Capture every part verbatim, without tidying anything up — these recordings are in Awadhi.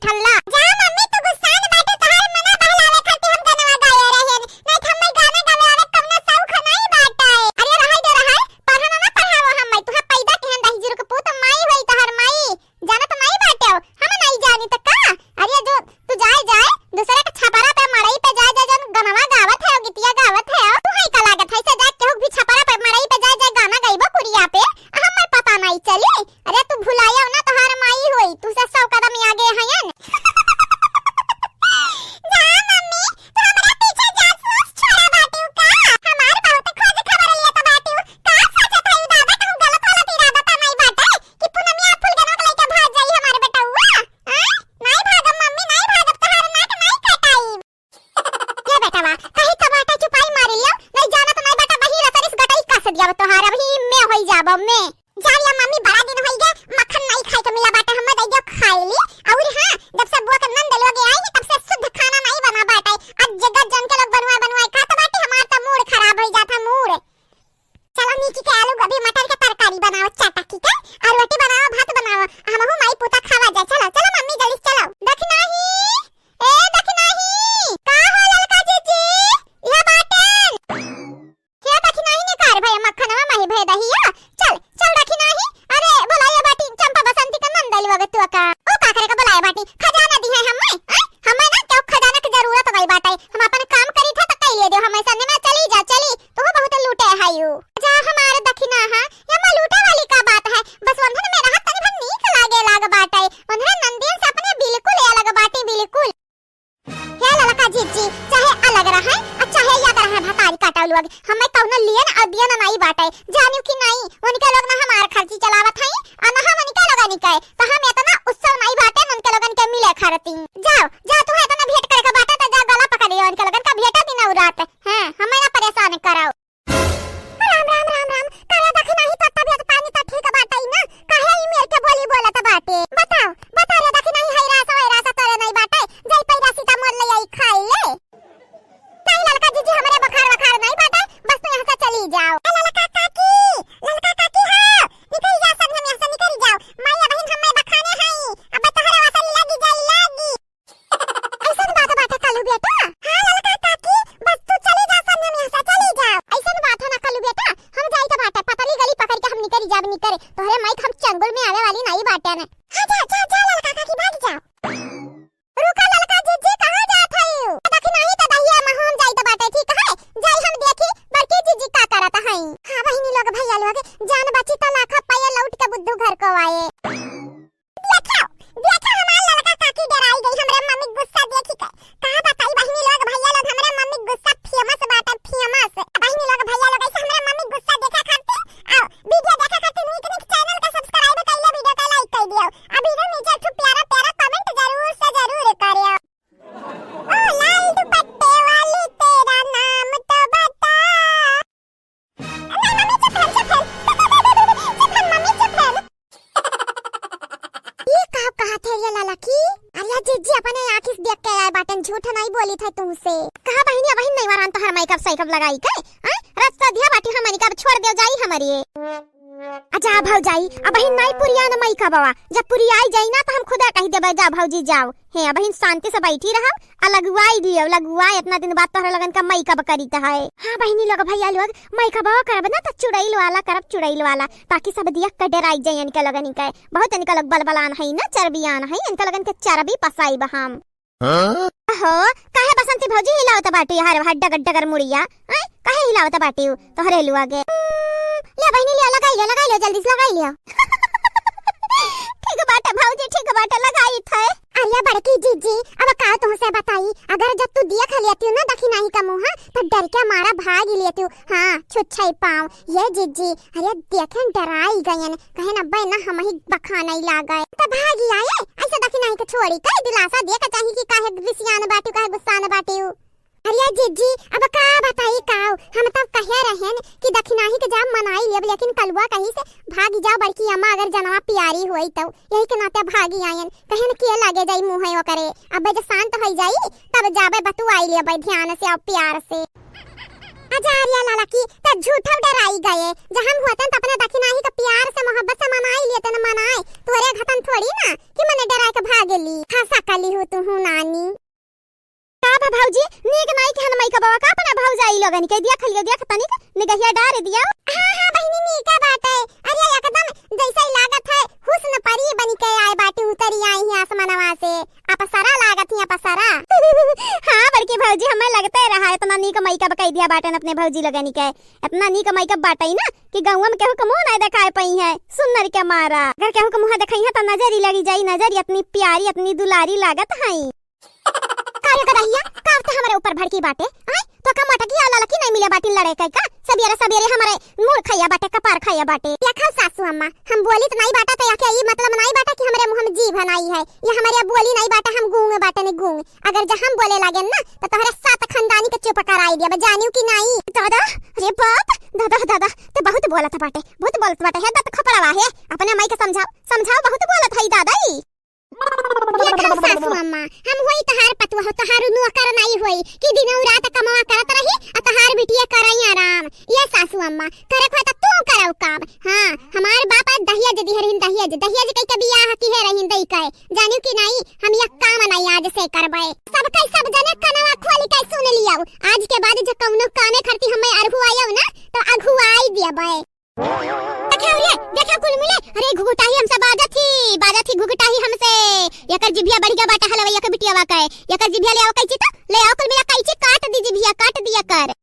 ठल्ला। जा मम्मी, तू गुस्सान बाटे, तोहार मना बहलावे खातिर हम गनवा गाए रहेन। नहीं त हम्मे गाना गावे आवे कवनो शौक नहीं बाटे। अरे रहै दे, रहै, पढ़ना ना पढ़ावो हम्मे, तुहा पैदा केहन रही जुरुक पूत, माई होई तोहार माई। जानत नहीं बाटे हो, हम नहीं जानी त का? अरे जो तू जाए, जाए, दूसरे के छपरा पे, मड़ई पे जाए, जाए, जौन गनवा गावत है, गीतिया गावत है, तू है का लागत है, से जाए केहू भी छपरा पे, मड़ई पे जाए, जाए गाना गइबो कुरिया पे, आ हम्मे पता नहीं चली? अरे तू भुलाया ना, तोहार माई होई, तू से सौ कदम आगे हयन। जा मम्मी, तू हमरा पीछे जासूस छोड़ा बाटिउ का? हमार बहुत खोज खबर लेत बाटिउ। का सोचत हई दादा, कहूँ गलत वलत इरादा त नहीं बाटे कि पूनमिया फुलगनवा के लइके भाग जाई हमार बेटउआ? आय? नहीं भागब मम्मी, नहीं भागब, तोहार नाक नहीं कटाई। ये बेटवा, कहीं तो बाटा चुपाई मारी लियो, नहीं जाना तो नहीं बेटा, वही रसरिस गटई कस दिया तोहार, अभी मैं होई जाबो मैं। जाओ या मम्मी, बड़ा दिन होई गए, मक्खन नहीं खाए के मिला बाटे, हमें दे दियो खाए ली। और हाँ, जब से बुआ के नंद लोग आई है, तब से शुद्ध खाना नहीं बना बाटे। आज जगत जन के लोग बनवाए बनवाए खात बाटे, हमार तो मूड खराब होई जाता मूड। चलो नीचे के आलू गोभी मटर के तरकारी बनाओ चटकी के, और रोटी बनाओ, भात बनाओ, हमहू माई पूता खावा जाए। चलो, चलो मम्मी जल्दी से चलो। दखिनाही, ए दखिनाही, का हो ललका जीजी? यह बाटन। क्या दखिनाही निकार भैया मक्खनवा माही भैया दहिया? चल, चल दखिनाही। अरे, बोलाया बाटी चंपा बसंती का नंद लोग तू का। ओ का करे का बोलाया बाटी? खजाना दी है हमें, हैं? हमें ना क्यों खजाना की जरूरत नहीं बाटे। हम अपन काम करी थे तो कह लिए दे, हमें सन्ने में चली जा, चली। तू बहुत लूटे है यू। जा हमारे दखिना है, ये मैं लूटे वाली का बात है। बस वंधन में रहत तनी भर नीक लागे लाग बाटे। वंधन नंदियन से अपने बिल्कुल अलग बाटे, बिल्कुल। हे ललका जीजी, चाहे अलग रहे, आ चाहे याद रहे भतारी काटा लोग, हमें कौनो लियन और दियन नहीं बाटे। जानियो कि नहीं, उनके लोग ना हमार खर्ची चलावत हई, आ ना हम उनके लोगन के। तो हम इतना उत्सव नहीं बाटे उनके लोगन के मिले खरती। जाओ, जा, तू इतना भेंट करे के बाटे तो जा गला पकड़ लियो उनके लोगन का, भेंटा दिन और रात। हैं, हमें ना परेशान कराओ। राम, राम, राम, राम। काहे दखिनाही तो तबियत पानी तो ठीक बाटे ही ना? काहे ई मेर के बोली बोलत बाटे? बताओ, बता रे दखिनाही, है रासा, है रासा तोरे नहीं बाटे? जाई पैरा सीता मोर ले आई खाई ले। नहीं ललका जीजी, हमरे बुखार वखार नहीं बाटे, बस तू यहाँ से चली जाओ। ए ललका काकी, ललका काकी हो, निकल जा सब हम यहाँ से निकल जाओ। माई बहिन हमें बखाने हई, अब तोहरे वासन लगी जाई लागी। ऐसन बात बाटे कालू बेटा? हाँ ललका काकी, बस तू चली जा, संगे में से चली जा। ऐसन बात है ना कालू बेटा, हम जाई तो बाटे पतली गली पकड़ के हम निकरी जाब निकरे, तोहरे माई के हम चंगुल में आवे वाली नहीं बाटे ने। हाँ जा जा जा ललका काकी भाग जा। रुका ललका जीजी, कहाँ जात हई? देखी नहीं तो दहिया में हम जाई तो बाटे, ठीक है, जाई हम देखी बड़की जीजी का करत हई। हाँ बहिनी लोग भैया लोग, जान बची तो लाखा पाए लौट के बुद्धू घर को आए। देखो, देखो हमार ललका काकी डराई गई हमरे मम्मी गुस्सा देखी के। का बताई बहिनी लोग, भैया लोग, हमरे मम्मी गुस्सा famous बाटे, famous। बहिनी लोग, भैया लोग, ऐसे हमरे मम्मी गुस्सा देखे खातिर, आओ, video देखे खातिर नीक नीक channel का subscribe कर ले, video का like कर दियो। आ video नीचे एक ठो प्यारा प्यारा comment जरूर से जरूर करियो। ओ लाल दुपट्टे वाली तेरा नाम तो बता। नहीं, मम्मी, चुप है, चुप है। चुप है, मम्मी, चुप है। ये का कहत है ये ललकी? अरे जीजी, अपने आँखी से देख के आए बाटन, झूठ नहीं बोली थे तुमसे। कहा बहिनी, बहिन नहीं वरान तोहर makeup साइकअप लगाई के? हैं? रात तो दिया बाटी हमनी का, अब छोड़ दे जाई हमारी। अच्छा भौजाई, अब बहिन नहीं पुरिया न makeup बवा, जब पुरियाई जाई ना तो हम खुदा कही देबे, जा भौजी जाओ। हे, अबहिन शांति से बैठी रहब, आ लगुआई लियो, लगुआई, इतना दिन बाद तोहरा लोगन का makeup करीत है। हाँ बहिनी लोग, भैया लोग, makeupवा करब ना तो चुड़ैल वाला करब, चुड़ैल वाला, ताकि सब देख के डराई जाए इनके लोगन के। बहुत इनका लोग बलबलान है ना, चर्बियान है, इनका लोगन के चर्बी पसाइब हम। हाँ? हो, काहे बसंती भौजी हिलावत बाटी हर हर डगर डगर मुड़िया? आय, काहे हिलावत बाटी उ? तोहरे लुआ गे। हम्म, ले बहिनी, ले, लगाई ले, लगाई ले, जल्दी से लगाई ले। ठीक बाटे भौजी, ठीक बाटे, लगाई थे। अरे बड़की जीजी, अब का तुमसे बताई, अगर जब तू देख लेती ना दखिनाही का मुँह, तो डर के मारा भाग ही लेती। हाँ, छुच्छाई पाँव। ये जीजी, अरे देखें डराई गयन, कहे ना बे ना हम ही बखाना ही लागे। तो भागी आए, ऐसे दखिनाही के छोड़ी, कई दिलासा दे के चाही कि काहे रिसियान बाटी, काहे गुस्सान बाटी। अरे जीजी, अब का बताई काऊ, हम तब कहे रहेन कि दखिनाही के जाब मनाई लेब, लेकिन कलुआ कहीं से भागी जाओ बड़की अम्मा, अगर जनवा प्यारी होई तो, यही के नाते भागी आयन, कहन के लगे जाई मुँह ओकरे। अब जे शांत होई जाई, तब जाबे बतुआई लेबे ध्यान से और प्यार से। अजा अरिया लाला की, त झूठा डराई गए। जब हम होतन त अपने दखिनाही का प्यार से मोहब्बत से मनाई लिए तन मनाए। तोरे घतन थोड़ी ना कि मने डराए के भागेली। हंसा कली हूँ तू हूँ नानी। का बा भौजी, नीक नाई के हन माई का बवा का अपना भौजाई लोगन के दिया खलियो दिया तनिक निगहिया डार दिया। हाँ, हाँ बहिनी, नीका बाटे। अरे एकदम जैसे ही लागत है हुस्न परी बनी के आए बाटी उतरी आई है आसमानवा से। अप्सरा लागत ही अप्सरा। हाँ बड़की भौजी, हमें लगते रहा इतना नीक माई का बकई दिया बाटन अपने भौजी लोगन के। इतना नीक माई का बाटे ना कि गौवा में केहू के मुंह नहीं दिखाए पाई है सुन्नर के मारा। अगर केहू के मुंह दिखाई है तो नजर ही लगी जाई नजर, इतनी प्यारी इतनी दुलारी लागत है। का रे गदहिया, का त हमरे ऊपर भड़की बाटे? आय, तो का मटकी आला लकी नहीं मिले बाटी लड़े के का? सबेरे सबेरे हमरे मूड़ खाया बाटे, कपार खाया बाटे। देखा सासू अम्मा, हम बोली त नहीं बाटा तो या क्या ई मतलब नहीं बाटा कि हमरे मुंह में जीभ नहीं है। ये हमरे बोली नहीं बाटा, हम गूंग बाटे ने गूंग। अगर जब हम बोले लागे ना तो तोहरे सात खानदानी के चुप कराई दिया, जानियो कि नहीं? दादा, रे बाप, दादा, दादा, ते बहुत बोलत बाटे, बहुत बोलत बाटे। हे दत खपड़वा हे, अपने माई के समझाओ, समझाओ, बहुत बोलत है दादा ई। देखा सासू अम्मा, हम होई तहार पतवा हो, तहार नौकर नहीं होई कि दिनों रात कमवा करत रही और तहार बिटिया करई आराम। ये सासू अम्मा, करे को है तो तू करो काम। हाँ, हमार बाप आज दहिया जे दिहे रहिन, दहिया जे, दहिया जे कई के बियाह की है रहिन दई के। जानियो कि नहीं, हम ये काम नहीं आज से करबे। सब कई सब जने कनवा खोली के सुन लियो। आज के बाद जो कौनो कामे खरती हमें अरहु आयो ना, तो अघुआई दियबे। देखा रे, देखा कुल मिले, अरे घुघुटाही हमसे बाजत ही, बाजत ही घुघुटाही हमसे। एकर जिभिया बढ़िया बाटे हलवा, एकर बिटियावा के। एकर जिभिया ले आओ कैंची तो, ले आओ कुल मिला कैंची काट दी जिभिया, काट दी एकर।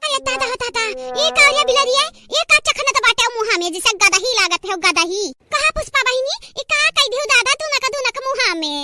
अरे दादा हो दादा, ये का रे बिलरिया, ये का चखना तो बाटे मुंह में, जैसे गदही लागत है, गदही। कहा पुष्पा बहिनी, ई का कह दियो दादा तू नक, तू नक मुंह में।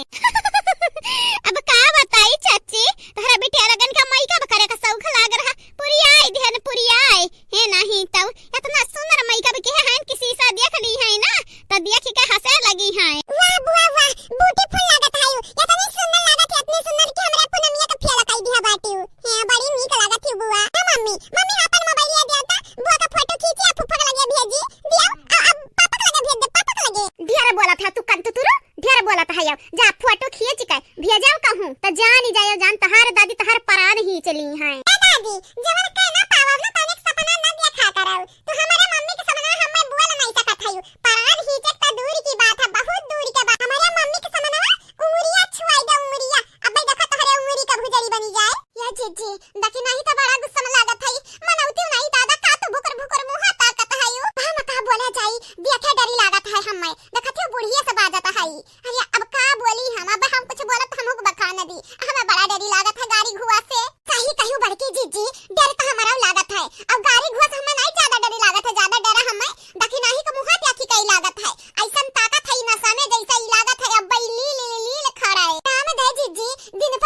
अब का बताई चाची, तोहरा बिटिया लगन का माई का करे का शौक लाग रहा, पुरियाए दिहन पुरियाए। हे नहीं तौ, इतना सुंदर मेकअप किहे हैं कि शीशा देख ली है ना, तो देख के हंसे लगी हैं। वाह बुआ वाह, ब्यूटीफुल लागत है, इतनी सुंदर लागत है, इतनी सुंदर कि हमरा पूनमिया के फेल कई दिया बाटी। हे बड़ी नीक लागत है बुआ। ए मम्मी, मम्मी अपन मोबाइल ले दिया था, बुआ का फोटो खींची आ फूफा के लगे भेजी, दिया, आ, अब पापा के लगे भेज दे, पापा के लगे। ढेर बोला था तू कंतुतुरु, ढेर बोलत हयौ। जा फोटो खींच के भेजौ कहूँ, त जानी जायौ जान तहार दादी तहार परान ही चली हैं। ए दादी, जवन कह ना पावब ना तनिक सपना ना देखा करौ। तू हमरे मम्मी के समनवा हमें बोल नहीं सकत हयू। परान ही चक त दूर की बात है, बहुत दूर के बात। हमरे मम्मी के समनवा उंगरिया छुआई दे उंगरिया। अबे देखा तहरे उंगरी का भुजरी बनी जाए। या जीजी, देखी नहीं तो बड़ा गुस्सा में लागत है। मनौती नहीं दादा का तू भुकर भुकर मुंह ताकत है यू। हम का बोला जाई, देखे डरी लागत है हमें। देखत हो बुढ़िया से बाजत है। अरे अब का बोली हम, अब हम कुछ बोलब त हमहू के बखान दी। हमें बड़ा डरी लागत है गारी घुआ से। सही कहू बड़की जीजी, डर त हमरा लागत है। अब गारी घुआ से हमें नहीं ज्यादा डरी लागत है, ज्यादा डर हमें दखिनाही के मुंह देखी कई लागत है। ऐसन ताकत है नशा में जैसे ई लागत है अब लील लील लील खड़ा है। राम दे जीजी, दिन